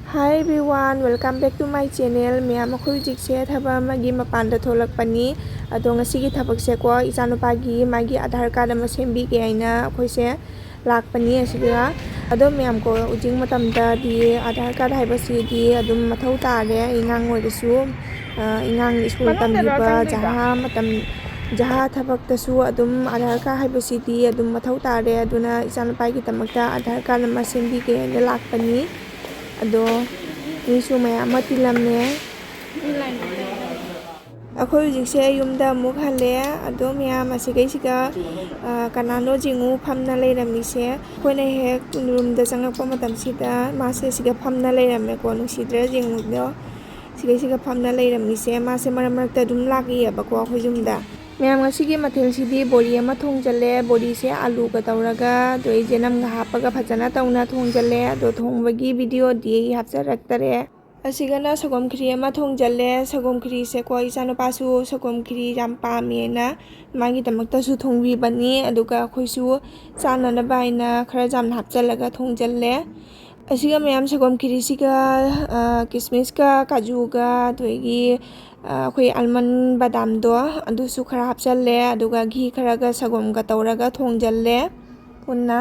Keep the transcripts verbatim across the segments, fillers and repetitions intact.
Hi everyone, welcome back to my channel. ꯃꯌꯥꯝ, ꯑꯩꯈꯣꯏ ꯍꯧꯖꯤꯛꯁꯦ ꯊꯕꯛ ꯑꯃꯒꯤ ꯃꯄꯥꯟꯗ ꯊꯣꯛꯂꯛꯄꯅꯤ꯫ ꯑꯗꯣ ꯉꯁꯤꯒꯤ ꯊꯕꯛꯁꯦꯀꯣ, ꯏꯆꯥꯅꯨꯄꯥꯒꯤ ꯃꯥꯒꯤ ꯑꯙꯥꯔ ꯀꯥꯔꯗ ꯑꯃ ꯁꯦꯝꯕꯤꯒꯦ ꯍꯥꯏꯅ ꯑꯩꯈꯣꯏꯁꯦ ꯂꯥꯛꯄꯅꯤ ꯑꯁꯤꯗ꯫ ꯑꯗꯣ ꯃꯌꯥꯝꯀꯣ, ꯍꯧꯖꯤꯛ ꯃꯇꯝꯗꯗꯤ ꯑꯙꯥꯔ ꯀꯥꯔꯗ ꯍꯥꯏꯕꯁꯤꯗꯤ ꯑꯗꯨꯝ ꯃꯊꯧ ꯇꯥꯔꯦ, ꯑꯉꯥꯡ ꯑꯣꯏꯔꯁꯨ, ꯑ, ꯑꯉꯥꯡ ꯁ꯭ꯀꯨꯜ ꯇꯝꯕꯤꯕ, ꯖꯍꯥ ꯃꯇꯝ, ꯖꯍꯥ ꯊꯕꯛꯇꯁꯨ ꯑꯗꯨꯝ ꯑꯙꯥꯔ ꯀꯥꯔꯗ ꯍꯥꯏꯕꯁꯤꯗꯤ ꯑꯗꯨꯝ ꯃꯊꯧ ꯇꯥꯔꯦ꯫ ꯑꯗꯨꯅ ꯏꯆꯥꯅꯨꯄꯥꯒꯤꯗꯃꯛꯇ ꯑꯙꯥꯔ ꯀꯥꯔꯗ ꯑꯃ ꯁꯦꯝꯕꯤꯒꯦ ꯍꯥꯏꯅ ꯂꯥꯛꯄꯅꯤ꯫ ꯑꯗꯣ ꯃꯤꯁꯨ ꯃꯌꯥꯝ ꯑꯃ ꯇꯤꯜꯂꯝꯃꯦ꯫ ꯑꯩꯈꯣꯏ ꯍꯧꯖꯤꯛꯁꯦ ꯌꯨꯝꯗ ꯑꯃꯨꯛ ꯍꯜꯂꯦ꯫ ꯑꯗꯣ ꯃꯌꯥꯝ ꯑꯁꯤꯒꯩꯁꯤꯒ, ꯑ, ꯀꯅꯥꯅꯣ ꯖꯤꯡꯉꯨ ꯐꯝꯅ ꯂꯩꯔꯝꯃꯤꯁꯦ꯫ ꯑꯩꯈꯣꯏꯅ ꯍꯦꯛ ꯔꯨꯝꯗ ꯆꯪꯉꯛꯄ ꯃꯇꯝꯁꯤꯗ ꯃꯥꯁꯦ ꯁꯤꯗ ꯐꯝꯅ ꯂꯩꯔꯝꯃꯦꯀꯣ꯫ ꯅꯨꯡꯁꯤꯗ꯭ꯔꯥ ꯖꯤꯡꯉꯨꯗꯣ? ꯁꯤꯒꯩꯁꯤꯒ ꯐꯝꯅ ꯂꯩꯔꯝꯃꯤꯁꯦ꯫ ꯃꯥꯁꯦ ꯃꯔꯛ ꯃꯔꯛꯇ ꯑꯗꯨꯝ ꯂꯥꯛꯏꯌꯦꯕꯀꯣ ꯑꯩꯈꯣꯏ ꯌꯨꯝꯗ꯫ ꯃꯌꯥꯝ, ꯉꯁꯤꯒꯤ ꯃꯊꯦꯜꯁꯤꯗꯤ ꯕꯣꯔꯤ ꯑꯃ ꯊꯣꯡꯖꯜꯂꯦ꯫ ꯕꯣꯔꯤꯁꯦ ꯑꯂꯨꯒ ꯇꯧꯔꯒ, ꯑꯗꯩ ꯆꯅꯝꯒ ꯍꯥꯞꯄꯒ ꯐꯖꯅ ꯇꯧꯅ ꯊꯣꯡꯖꯜꯂꯦ꯫ ꯑꯗꯣ ꯊꯣꯡꯕꯒꯤ ꯚꯤꯗꯤꯑꯣꯗꯤ ꯑꯩ ꯍꯥꯞꯆꯔꯛꯇꯔꯦ꯫ ꯑꯁꯤꯒꯅ ꯁꯪꯒꯣꯝ ꯈꯤꯔꯤ ꯑꯃ ꯊꯣꯡꯖꯜꯂꯦ꯫ ꯁꯪꯒꯣꯝ ꯈꯤꯔꯤꯁꯦꯀꯣ, ꯏꯆꯥꯅꯨꯄꯥꯁꯨ ꯁꯪꯒꯣꯝ ꯈꯤꯔꯤ ꯌꯥꯝ ꯄꯥꯝꯃꯦꯅ ꯃꯥꯒꯤꯗꯃꯛꯇꯁꯨ ꯊꯣꯡꯕꯤꯕꯅꯤ꯫ ꯑꯗꯨꯒ ꯑꯩꯈꯣꯏꯁꯨ ꯆꯥꯅꯅꯕ ꯍꯥꯏꯅ ꯈꯔ ꯌꯥꯝꯅ ꯍꯥꯞꯆꯜꯂꯒ ꯊꯣꯡꯖꯜꯂꯦ꯫ ꯑꯁꯤꯒ ꯃꯌꯥꯝ ꯁꯪꯒꯣꯝ ꯈꯤꯔꯤꯁꯤꯒ, ꯑ, ꯀꯤꯁꯃꯤꯁꯀ ꯀꯥꯖꯨꯒ ꯑꯗꯒꯤ, ꯑ, ꯑꯩꯈꯣꯏ ꯑꯜꯃꯟ ꯕꯗꯥꯝꯗꯣ ꯑꯗꯨꯁꯨ ꯈꯔ ꯍꯥꯞꯆꯜꯂꯦ꯫ ꯑꯗꯨꯒ ꯘꯤ ꯈꯔꯒ ꯁꯪꯒꯣꯝꯒ ꯇꯧꯔꯒ ꯊꯣꯡꯖꯜꯂꯦ ꯄꯨꯟꯅ꯫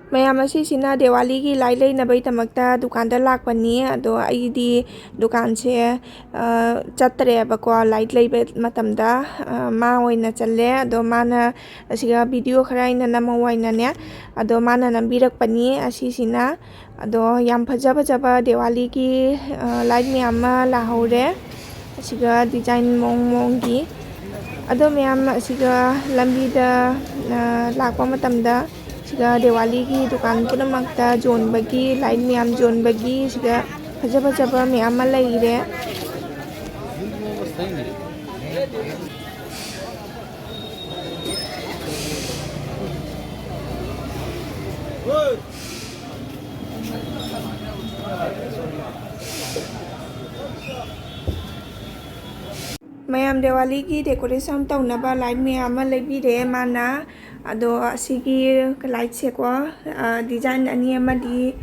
ꯃꯌꯥꯝ, ꯑꯁꯤꯁꯤꯅ ꯗꯤꯋꯥꯂꯤꯒꯤ ꯂꯥꯏꯠ ꯂꯩꯅꯕꯒꯤꯗꯃꯛꯇ ꯗꯨꯀꯥꯟꯗ ꯂꯥꯛꯄꯅꯤ꯫ ꯑꯗꯣ ꯑꯩꯗꯤ ꯗꯨꯀꯥꯟꯁꯦ, ꯑ, ꯆꯠꯇ꯭ꯔꯦꯕꯀꯣ, ꯂꯥꯏꯠ ꯂꯩꯕ ꯃꯇꯝꯗ, ꯑ, ꯃꯥ ꯑꯣꯏꯅ ꯆꯠꯂꯦ꯫ ꯑꯗꯣ ꯃꯥꯅ ꯑꯁꯤꯒ ꯚꯤꯗꯤꯑꯣ ꯈꯔ ꯑꯩꯅ ꯅꯝꯃꯧ ꯍꯥꯏꯅꯅꯦ, ꯑꯗꯣ ꯃꯥꯅ ꯅꯝꯕꯤꯔꯛꯄꯅꯤ ꯑꯁꯤꯁꯤꯅ꯫ ꯑꯗꯣ ꯌꯥꯝ ꯐꯖ ꯐꯖꯕ ꯗꯤꯋꯥꯂꯤꯒꯤ, ꯑ, ꯂꯥꯏꯠ ꯃꯌꯥꯝ ꯑꯃ ꯂꯥꯛꯍꯧꯔꯦ꯫ ꯑꯁꯤꯒ ꯗꯤꯖꯥꯏꯟ ꯃꯑꯣꯡ ꯃꯑꯣꯡꯒꯤ꯫ ꯑꯗꯣ ꯃꯌꯥꯝ, ꯑꯁꯤꯒ ꯂꯝꯕꯤꯗ, ꯑ, ꯂꯥꯛꯄ ꯃꯇꯝꯗ ꯁꯤꯗ ꯗꯤꯋꯥꯂꯤꯒꯤ ꯗꯨꯀꯥꯟ ꯄꯨꯝꯅꯃꯛꯇ ꯌꯣꯟꯕꯒꯤ, ꯂꯥꯏꯠ ꯃꯌꯥꯝ ꯌꯣꯟꯕꯒꯤ, ꯁꯤꯗ ꯐꯖ ꯐꯖꯕ ꯃꯌꯥꯝ ꯑꯃ ꯂꯩꯔꯦ꯫ ꯃꯌꯥꯝ ꯗꯤꯋꯥꯂꯤꯒꯤ decoration ꯇꯧꯅꯕ light ꯃꯌꯥꯝ ꯑꯃ ꯂꯩꯕꯤꯔꯦ ꯃꯥꯅ꯫ ꯑꯗꯣ ꯑꯁꯤꯒꯤ light ꯁꯦꯀꯣ, ꯑ, design ꯑꯅꯤ, ꯑꯃꯗꯤ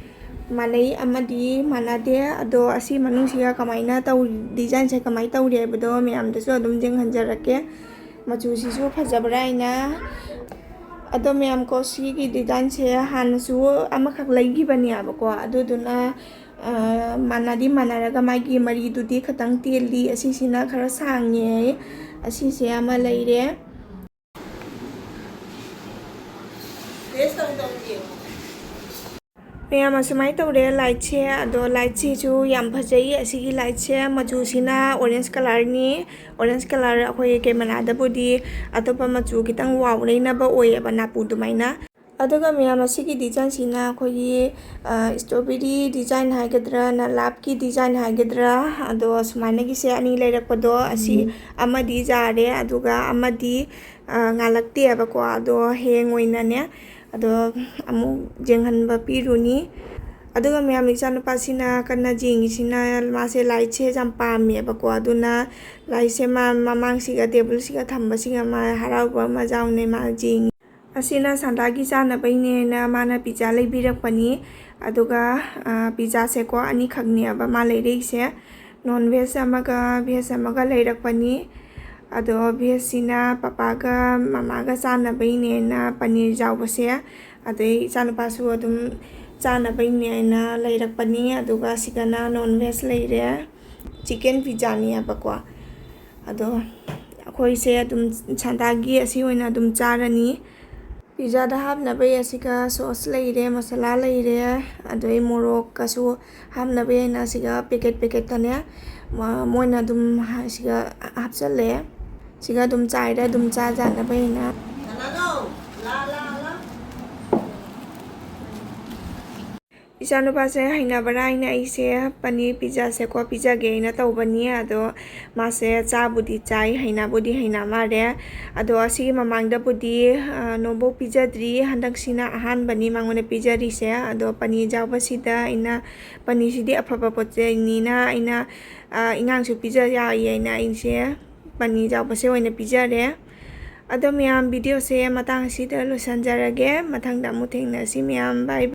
ꯃꯥꯟꯅꯩ, ꯑꯃꯗꯤ ꯃꯥꯟꯅꯗꯦ꯫ ꯑꯗꯣ ꯑꯁꯤ ꯃꯅꯨꯡꯁꯤꯒ ꯀꯃꯥꯏꯅ ꯇꯧ-, design ꯁꯦ ꯀꯃꯥꯏꯅ ꯇꯧꯔꯤ ꯍꯥꯏꯕꯗꯣ ꯃꯌꯥꯝꯗꯁꯨ ꯑꯗꯨꯝ ꯌꯦꯡꯍꯟꯖꯔꯛꯀꯦ꯫ ꯃꯆꯨꯁꯤꯁꯨ ꯐꯖꯕ꯭ꯔꯥ ꯍꯥꯏꯅ꯫ ꯑꯗꯣ ꯃꯌꯥꯝ ꯀꯣ, ꯁꯤꯒꯤ design ꯁꯦ ꯍꯥꯟꯅꯁꯨ ꯑꯃꯈꯛ ꯂꯩꯈꯤꯕꯅꯦꯕꯀꯣ, ꯑꯗꯨꯗꯨꯅ, ꯑ, ꯃꯥꯟꯅꯗꯤ ꯃꯥꯟꯅꯔꯒ ꯃꯥꯒꯤ ꯃꯔꯤꯗꯨꯗꯤ ꯈꯇꯪ ꯇꯦꯜꯂꯤ꯫ ꯑꯁꯤꯁꯤꯅ ꯈꯔ ꯁꯥꯡꯉꯦ꯫ ꯑꯁꯤꯁꯦ ꯑꯃ ꯂꯩꯔꯦ꯫ ꯃꯌꯥꯝ ꯑꯁꯨꯃꯥꯏꯅ ꯇꯧꯔꯦ light ꯁꯦ꯫ ꯑꯗꯣ light ꯁꯤꯁꯨ ꯌꯥꯝ ꯐꯖꯩ꯫ ꯑꯁꯤꯒꯤ light ꯁꯦ ꯃꯆꯨꯁꯤꯅ orange colour ꯅꯤ꯫ Orange colour ꯑꯩꯈꯣꯏ camera ꯗꯕꯨꯗꯤ ꯑꯇꯣꯞꯄ ꯃꯆꯨ ꯈꯤꯇꯪ wow ꯂꯩꯅꯕ ꯑꯣꯏꯌꯦꯕ, ꯅꯥꯄꯨ ꯑꯗꯨꯃꯥꯏꯅ꯫ ꯑꯗꯨꯒ ꯃꯌꯥꯝ ꯑꯁꯤꯒꯤ design ꯁꯤꯅ ꯑꯩꯈꯣꯏꯒꯤ, ꯑ, strawberry design ꯍꯥꯏꯒꯗ꯭ꯔꯥ, ꯅꯂꯥꯞꯀꯤ design ꯍꯥꯏꯒꯗ꯭ꯔꯥ, ꯑꯗꯣ ꯁꯨꯃꯥꯏꯅꯒꯤꯁꯦ ꯑꯅꯤ ꯂꯩꯔꯛꯄꯗꯣ, ꯑꯁꯤ ꯎꯝ꯫ ꯑꯃꯗꯤ ꯌꯥꯔꯦ, ꯑꯗꯨꯒ ꯑꯃꯗꯤ, ꯑ, ꯉꯥꯜꯂꯛꯇꯦꯕꯀꯣ, ꯑꯗꯣ ꯍꯌꯦꯡ ꯑꯣꯏꯅꯅꯦ, ꯑꯗꯣ ꯑꯃꯨꯛ ꯌꯦꯡꯍꯟꯕ ꯄꯤꯔꯨꯅꯤ꯫ ꯑꯗꯨꯒ ꯃꯌꯥꯝ, ꯏꯆꯥꯅꯨꯄꯥꯁꯤꯅ ꯀꯟꯅ ꯌꯦꯡꯉꯤꯁꯤꯅ, ꯃꯥꯁꯦ light ꯁꯦ ꯌꯥꯝ ꯄꯥꯝꯃꯦꯕꯀꯣ, ꯑꯗꯨꯅ light ꯁꯦ ꯃꯥ ꯃꯃꯥꯡꯁꯤꯒ table ꯁꯤꯒ ꯊꯝꯕꯁꯤꯒ ꯃꯥ ꯍꯔꯥꯎꯕ ꯑꯃ ꯌꯥꯎꯅ ꯃꯥ ꯌꯦꯡꯉꯤ꯫ ꯑꯁꯤꯅ ꯁꯟꯗꯥꯒꯤ ꯆꯥꯅꯕꯩꯅꯦꯅ ꯃꯥꯅ pizza ꯂꯩꯕꯤꯔꯛꯄꯅꯤ꯫ ꯑꯗꯨꯒ, ꯑ, pizza ꯁꯦꯀꯣ ꯑꯅꯤꯈꯛꯅꯦꯕ ꯃꯥ ꯂꯩꯔꯛꯏꯁꯦ꯫ Non veg ꯑꯃꯒ veg ꯑꯃꯒ ꯂꯩꯔꯛꯄꯅꯤ꯫ ꯑꯗꯣ veg ꯁꯤꯅ ꯄꯄꯥꯒ ꯃꯃꯥꯒ ꯆꯥꯅꯕꯩꯅꯦꯅ ꯄꯅꯤꯔ ꯌꯥꯎꯕꯁꯦ꯫ ꯑꯗꯩ ꯏꯆꯥꯅꯨꯄꯥꯁꯨ ꯑꯗꯨꯝ ꯆꯥꯅꯕꯩꯅꯦꯅ ꯂꯩꯔꯛꯄꯅꯤ꯫ ꯑꯗꯨꯒ ꯁꯤꯒꯅ non veg ꯂꯩꯔꯦ꯫ Chicken pizza ꯅꯦꯕꯀꯣ꯫ ꯑꯗꯣ ꯑꯩꯈꯣꯏꯁꯦ ꯑꯗꯨꯝ ꯁꯟꯗꯥꯒꯤ ꯑꯁꯤ ꯑꯣꯏꯅ ꯑꯗꯨꯝ ꯆꯥꯔꯅꯤ꯫ Pizza ꯗ ꯍꯥꯞꯅꯕꯩ ꯑꯁꯤꯒ sauce ꯂꯩꯔꯦ, ꯃꯁꯥꯂꯥ ꯂꯩꯔꯦ, ꯑꯗꯩ ꯃꯣꯔꯣꯛꯀꯁꯨ ꯍꯥꯞꯅꯕꯩ ꯍꯥꯏꯅ ꯑꯁꯤꯒ packet packet ꯇꯅꯦ, ꯃ-, ꯃꯣꯏꯅ ꯑꯗꯨꯝ ꯍꯥ-, ꯑꯁꯤꯒ ꯍꯥꯞꯆꯜꯂꯦ꯫ ꯁꯤꯒ ꯑꯗꯨꯝ ꯆꯥꯏꯔꯦ, ꯑꯗꯨꯝ ꯆꯥꯖꯅꯕ ꯍꯥꯏꯅ꯫ ꯏꯆꯥꯅꯨꯄꯥꯁꯦ ꯍꯩꯅꯕ꯭ꯔꯥ ꯍꯥꯏꯅ ꯑꯩꯁꯦ ꯄꯅꯤꯔ ꯄꯤꯖꯥꯁꯦꯀꯣ, ꯄꯤꯖꯒꯦ ꯍꯥꯏꯅ ꯇꯧꯕꯅꯤ꯫ ꯑꯗꯣ ꯃꯥꯁꯦ ꯆꯥꯕꯨꯗꯤ ꯆꯥꯏ, ꯍꯩꯅꯕꯨꯗꯤ ꯍꯩꯅ ꯃꯥꯜꯂꯦ꯫ ꯑꯗꯣ ꯑꯁꯤꯒꯤ ꯃꯃꯥꯡꯗꯕꯨꯗꯤ, ꯑ, ꯅꯣꯡꯐꯧ ꯄꯤꯖꯗ꯭ꯔꯤ, ꯍꯟꯗꯛꯁꯤꯅ ꯑꯍꯥꯟꯕꯅꯤ ꯃꯉꯣꯟꯗ ꯄꯤꯖꯔꯤꯁꯦ꯫ ꯑꯗꯣ ꯄꯅꯤꯔ ꯌꯥꯎꯕꯁꯤꯗ ꯑꯩꯅ, ꯄꯅꯤꯔꯁꯤꯗꯤ ꯑꯐꯕ ꯄꯣꯠ ꯆꯩꯅꯤꯅ ꯑꯩꯅ, ꯑ, ꯏꯟꯉꯥꯡꯁꯨ ꯄꯤꯖ ꯌꯥꯏ ꯍꯥꯏꯅ ꯑꯩꯁꯦ ꯄꯅꯤꯔ ꯌꯥꯎꯕꯁꯦ ꯑꯣꯏꯅ ꯄꯤꯖꯔꯦ꯫ ꯑꯗꯣ ꯃꯌꯥꯝ, ꯚꯤꯗꯤꯑꯣꯁꯦ ꯃꯇꯥꯡ ꯑꯁꯤꯗ ꯂꯣꯏꯁꯤꯟꯖꯔꯒꯦ꯫ ꯃꯊꯪꯗ ꯑꯃꯨꯛ ꯊꯦꯡꯅꯁꯤ ꯃꯌꯥꯝ꯫ Bye bye꯫